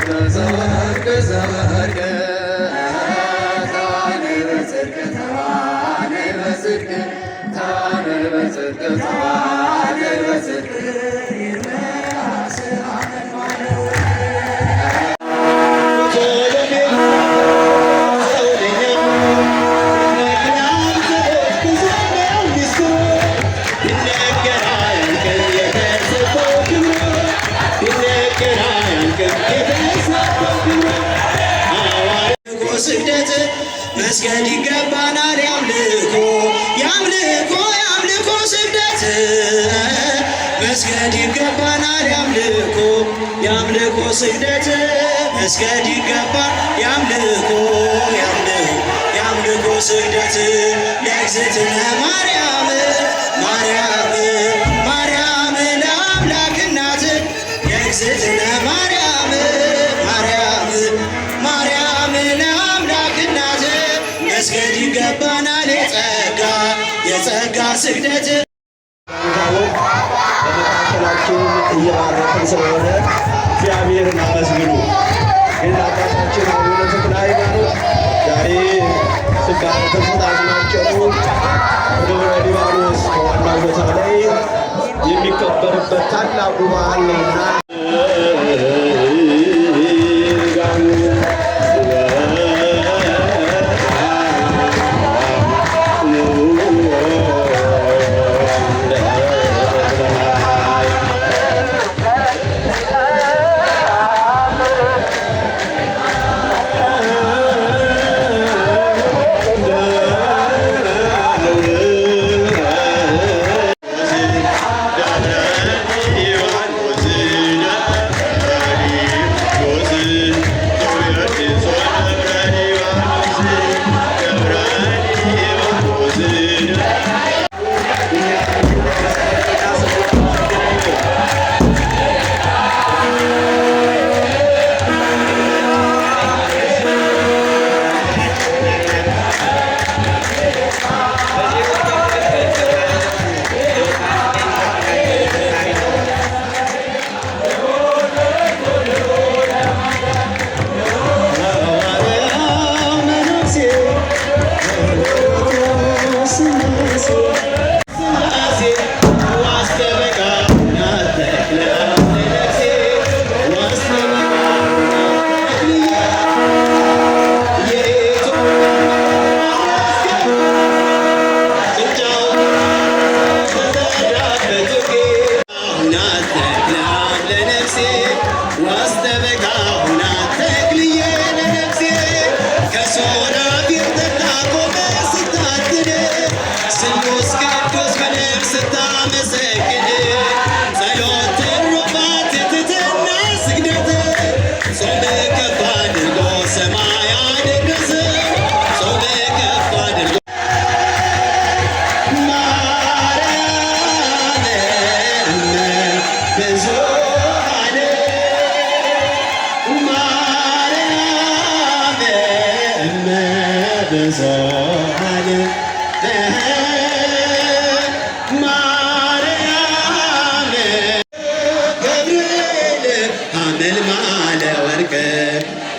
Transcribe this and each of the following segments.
ዘወርቅ ዘወርቅ ተዋነይ በጽድቅ ተዋነይ በጽድቅ ተዋነይ በጽድቅ ተዋነይ በጽድቅ። ስግደት መስገድ ይገባናል። ያምልኮ ያምልኮ ያምልኮ ስግደት መስገድ ይገባናል። ያምልኮ ያምልኮ ስግደት መስገድ ይገባል። ያምልኮ ያምልኮ ያምልኮ ስግደት ለእግዝእትነ ማርያም ማርያም ማርያም ለአምላክ እናት ለእግዝእትነ ማርያም ማርያም ማርያም ለአምላክ እናት መስገድ ይገባናል። የጸጋ የጸጋ ስግደት። በመካከላችን እየባረከን ስለሆነ እግዚአብሔርን አመስግኑ። ግን አባታችን አቡነ ተክለ ሃይማኖት ዛሬ ተፈጣጥናቸው በደብረ ሊባኖስ በዋናው ቦታ ላይ የሚከበርበት ታላቁ በዓል ነውና።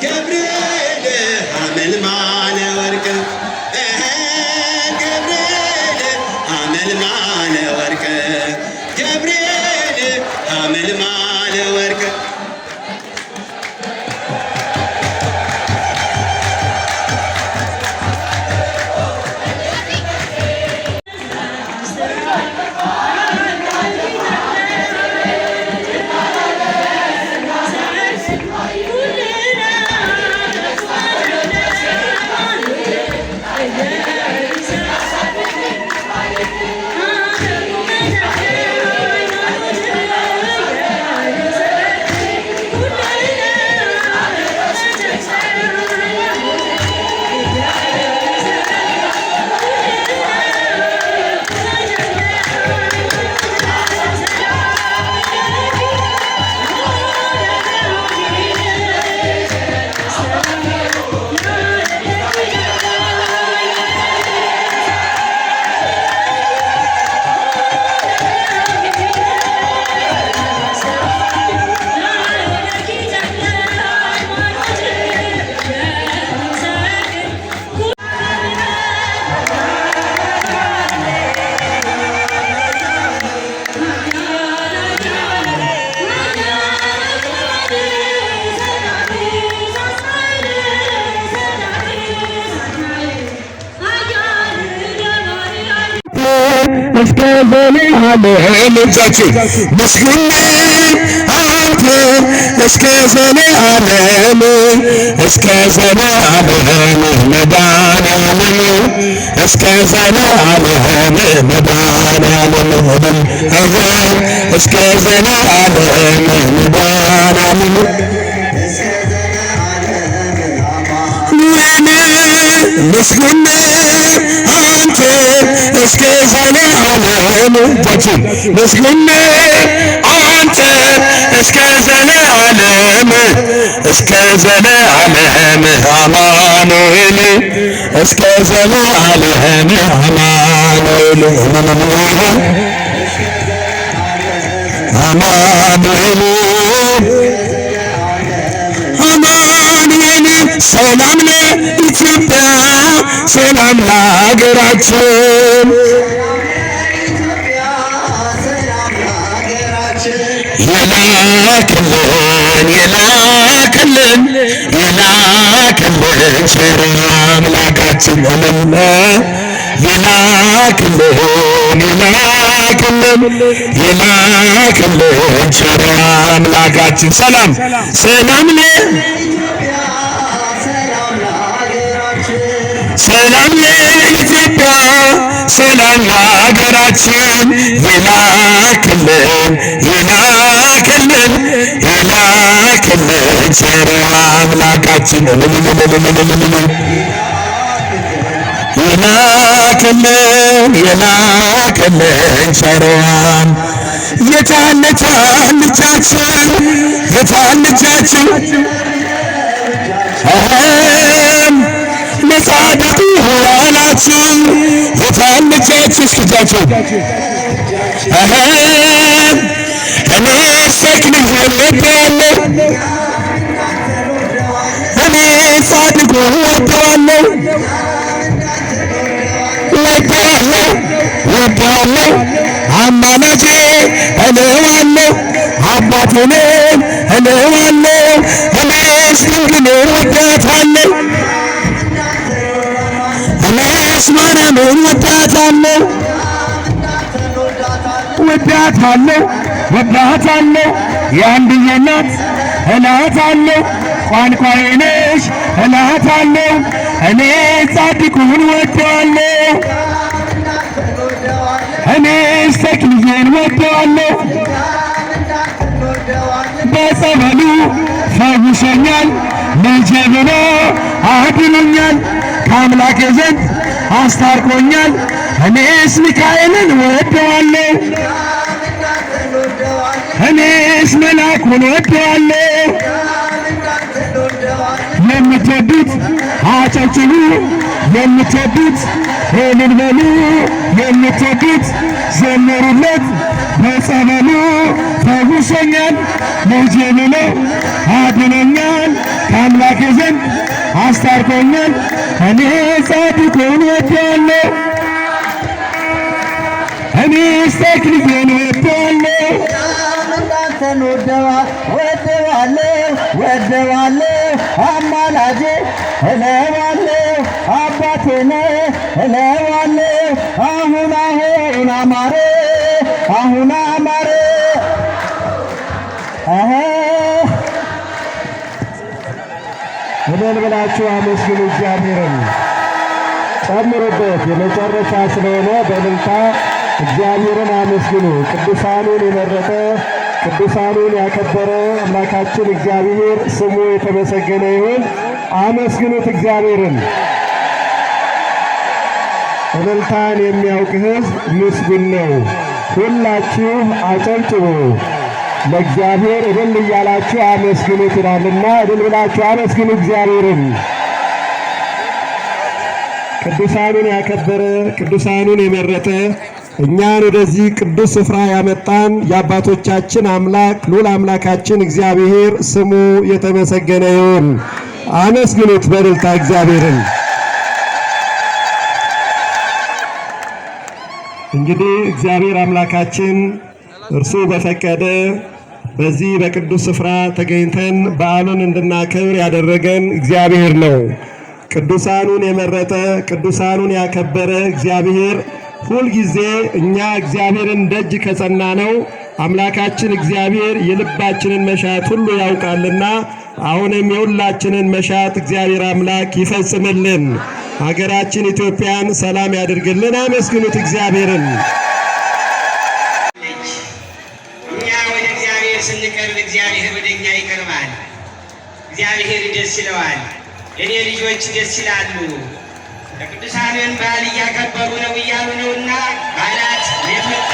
ገብርኤል ሐመልማለ ወርቅ ገብርኤል ሐመልማለ ወርቅ ገብርኤል ሐመልማለ ወርቅ። እስከ ዘላለም። እጃችሁ ምስጉን አንተ እስከ ዘላለም፣ እስከ ዘላለም መድኃኒዓለም፣ እስከ ዘላለም መድኃኒዓለም፣ እስከ ዘላለም መድኃኒዓለም። ምስጉን አንተ እስከ ዘላለም። እጃችን ምስጉን አንተ እስከ ዘላለም፣ እስከ ዘላለም አማኑኤል፣ እስከ ዘላለም አማኑኤል፣ አማኑኤል፣ አማኑኤል። ሰላም ለኢትዮጵያ፣ ሰላም ለሀገራችን። የላክልን፣ የላክልን፣ የላክልን ቸር አምላካችን፣ እልል የላክልን፣ የላክልን፣ የላክልን ቸር አምላካችን። ሰላም፣ ሰላም ለ ሰላም ለኢትዮጵያ፣ ሰላም ለሀገራችን። የላክልን፣ የላክልን፣ የላክልን ቸር አምላካችን። የላክልን፣ የላክልን ቸር። የታለ ልጃችን? የታለ ልጃችን? ለጻድቁ ያላችሁ የታለ ልጃችሁ? እስኪ እጃችሁ። እኔ ሰክንዬ እወደዋለሁ፣ እኔ ጻድቁ እወደዋለሁ፣ እወደዋለሁ፣ እወደዋለሁ፣ አማላጄ እለዋለሁ፣ አባቴንም እለዋለሁ። እኔስ ድንግል እወዳታለሁ፣ እኔስ ማርያምን እወዳታለሁ፣ ወዳታለሁ፣ ወዳታለሁ፣ የአንድዬ እናት እላታለሁ፣ ቋንቋዬ ነሽ እላታለሁ። እኔ ጻድቁን ወደዋለሁ፣ እኔ ተክልዬን ወደዋለሁ። በጸበሉ ፈውሶኛል፣ ልጄ ብሎ አድኖኛል፣ ከአምላኬ ዘንድ አስታርቆኛል። እኔስ ሚካኤልን ወደዋለሁ፣ እኔስ መልአኩን ወደዋለሁ። የምትወዱት አጨብጭቡ፣ የምትወዱት እልል በሉ፣ የምትወዱት ዘምሩለት። በጸበሉ ፈውሶኛል፣ ልጄ ብሎ አድኖኛል፣ ከአምላኬ ዘንድ አስታርቆኛል። እኔ ጻድቁን ወደዋለሁ፣ እኔ ተክልዬን ወደዋለሁ። እናንተን ወደዋለሁ፣ ወደዋለሁ፣ አማላጄ እለዋለሁ፣ አባቴ ነህ እለዋለሁ። አሁን አሁን አማረ፣ አሁን አማረ። እህ እልል ብላችሁ አመስግኑ እግዚአብሔርን። ጨምሩበት። የመጨረሻ ስለሆነ በእልልታ እግዚአብሔርን አመስግኑ። ቅዱሳኑን የመረጠ፣ ቅዱሳኑን ያከበረ አምላካችን እግዚአብሔር ስሙ የተመሰገነ ይሁን። አመስግኑት እግዚአብሔርን። እልልታን የሚያውቅ ሕዝብ ምስጉን ነው። ሁላችሁ አጨብጭቡ፣ ለእግዚአብሔር እልል እያላችሁ አመስግኑት ይላልና እልል ብላችሁ አመስግኑ እግዚአብሔርን። ቅዱሳኑን ያከበረ፣ ቅዱሳኑን የመረጠ፣ እኛን ወደዚህ ቅዱስ ስፍራ ያመጣን የአባቶቻችን አምላክ ልዑል አምላካችን እግዚአብሔር ስሙ የተመሰገነ ይሁን። አመስግኑት በእልልታ እግዚአብሔርን። እንግዲህ እግዚአብሔር አምላካችን እርሱ በፈቀደ በዚህ በቅዱስ ስፍራ ተገኝተን በዓሉን እንድናከብር ያደረገን እግዚአብሔር ነው። ቅዱሳኑን የመረጠ፣ ቅዱሳኑን ያከበረ እግዚአብሔር ሁልጊዜ እኛ እግዚአብሔርን ደጅ ከጸና ነው አምላካችን እግዚአብሔር የልባችንን መሻት ሁሉ ያውቃልና አሁንም የሁላችንን መሻት እግዚአብሔር አምላክ ይፈጽምልን። ሀገራችን ኢትዮጵያን ሰላም ያድርግልን። አመስግኑት እግዚአብሔርን። እኛ ወደ እግዚአብሔር ስንቀርብ እግዚአብሔር ወደ እኛ ይቀርባል። እግዚአብሔር ደስ ይለዋል። የኔ ልጆች ደስ ይላሉ። የቅዱሳንን በዓል እያከበሩ ነው እያሉ ነውና በዓላት የት መጣ?